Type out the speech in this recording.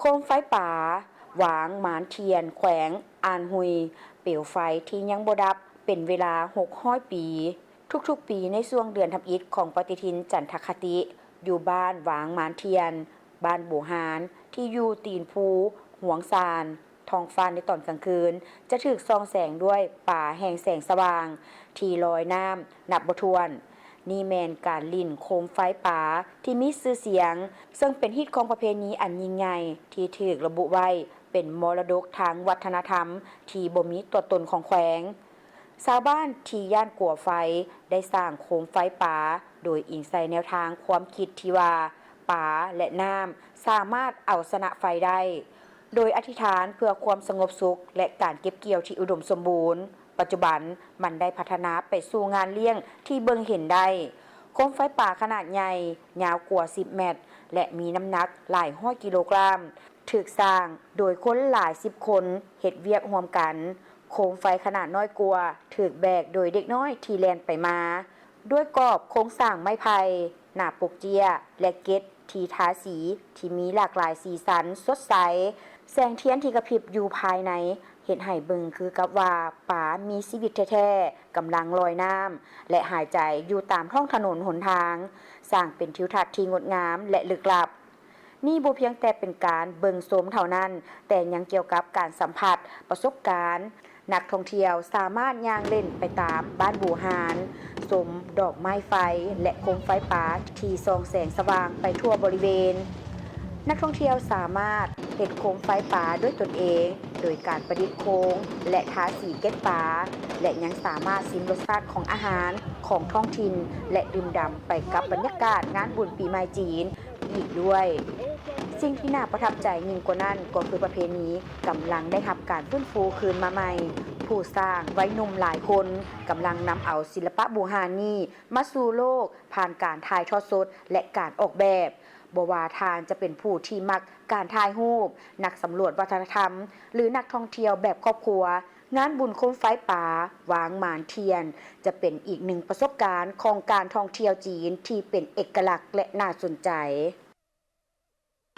ໂຄມໄຟປາ ວາງໝານທຽນ ແຂວງອ່ານຮຸຍ ເປວໄຟທີ່ຍັງບໍ່ດັບເປັນເວລາ ຫົກຮ້ອຍ ປີ. ທຸກໆປີໃນຊ່ວງເດືອນທຳອິດຂອງປະຕິທິນຈັນທະຄະຕິ ຢູ່ບ້ານວາງໝານທຽນ ບ້ານບູຮານ ທີ່ຢູ່ຕີນພູຫວງຊານ ທ້ອງຟ້າໃນຕອນກາງຄືນຈະຖືກສ່ອງແສງດ້ວຍປາແຫ່ງແສງສະຫວ່າງທີ່ລອຍນ້ຳນັບບໍ່ຖ້ວນ. ນີ້ແມ່ນການຫຼິ້ນໂຄມໄຟປາທີ່ມີຊື່ສຽງ ເຊິ່ງເປັນຮີດຄອງປະເພນີອັນຍິ່ງໃຫຍ່ທີ່ຖືກລະບຸໄວ້ເປັນມໍລະດົກທາງວັດທະນະທຳທີ່ບໍ່ມີຕົວຕົນຂອງແຂວງ. ຊາວບ້ານທີ່ຢ້ານກົວໄຟໄດ້ສ້າງໂຄມໄຟປາ ໂດຍອີງໃສ່ແນວທາງຄວາມຄິດທີ່ວ່າ ປາ ແລະ ນ້ຳສາມາດເອົາຊະນະໄຟໄດ້ ໂດຍອະທິຖານເພື່ອຄວາມສະຫງົບສຸກ ແລະ ການເກັບກ່ຽວທີ່ອຸດົມສົມບູນ. ປັດຈຸບັນມັນໄດ້ພັດທະນາໄປສູ່ງານລ້ຽງທີ່ເບິ່ງເຫັນໄດ້. ໂຄມໄຟປາຂະໜາດໃຫຍ່ ຍາວກວ່າ ສິບ ແມັດ ແລະ ມີນ້ຳໜັກຫຼາຍຮ້ອຍກິໂລກຣາມ ຖືກສ້າງໂດຍຄົນຫຼາຍສິບຄົນເຮັດວຽກຮ່ວມກັນ. ໂຄມໄຟຂະໜາດນ້ອຍກວ່າ ຖືກແບກໂດຍເດັກນ້ອຍທີ່ແລ່ນໄປມາ ດ້ວຍກອບໂຄງສ້າງໄມ້ໄຜ່ ໜ້າປົກເຈ້ຍ ແລະ ເກັດທີ່ທາສີທີ່ມີຫຼາກຫຼາຍສີສັນສົດໃສ. ແສງທຽນທີ່ກະພິບຢູ່ພາຍໃນ ເຮັດໃຫ້ເບິ່ງຄືກັບວ່າປາມີຊີວິດແທ້ໆ ກຳລັງລອຍນ້ຳ ແລະ ຫາຍໃຈຢູ່ຕາມທ້ອງຖະໜົນຫົນທາງ, ສ້າງເປັນທິວທັດທີ່ງົດງາມ ແລະ ລຶກລັບ. ນີ້ບໍ່ພຽງແຕ່ເປັນການເບິ່ງຊົມເທົ່ານັ້ນ, ແຕ່ຍັງກ່ຽວກັບການສຳຜັດປະສົບການ. ນັກທ່ອງທ່ຽວສາມາດຍ່າງເລ່ນໄປຕາມບ້ານບູຮານ, ຊົມດອກໄມ້ໄຟ ແລະ ໂຄມໄຟປາທີ່ສ່ອງແສງສະຫວ່າງໄປທົ່ວບໍລິເວນ. ນັກທ່ອງທ່ຽວສາມາດເຮັດໂຄມໄຟປາດ້ວຍຕົນເອງ ໂດຍການປະດິດໂຄງ ແລະ ທາສີເກັດປາ ແລະ ຍັງສາມາດຊິມລົດຊາດຂອງອາຫານຂອງທ້ອງຖິ່ນ ແລະ ດື່ມດ່ຳໄປກັບບັນຍາກາດງານບຸນປີໃໝ່ຈີນອີກດ້ວຍ. ສິ່ງທີ່ໜ້າປະທັບໃຈຍິ່ງກວ່ານັ້ນກໍຄືປະເພນີກຳລັງໄດ້ຮັບການຟື້ນຟູຄືນມາໃໝ່. ຜູ້ສ້າງໄວໜຸ່ມຫຼາຍຄົນກຳລັງນຳເອົາສິລະປະບູຮານນີ້ມາສູ່ໂລກຜ່ານການຖ່າຍທອດສົດ ແລະ ການອອກແບບ. ບໍ່ວ່າທ່ານຈະເປັນຜູ້ທີ່ມັກການຖ່າຍຮູບ, ນັກສຳຫຼວດວັດທະນະທຳ ຫຼື ນັກທ່ອງທ່ຽວແບບຄອບຄົວ, ງານບຸນໂຄມໄຟປາ ວາງໝານທຽນ ຈະເປັນອີກໜຶ່ງປະສົບການຂອງການທ່ອງທ່ຽວຈີນທີ່ເປັນເອກະລັກ ແລະ ໜ້າສົນໃຈ.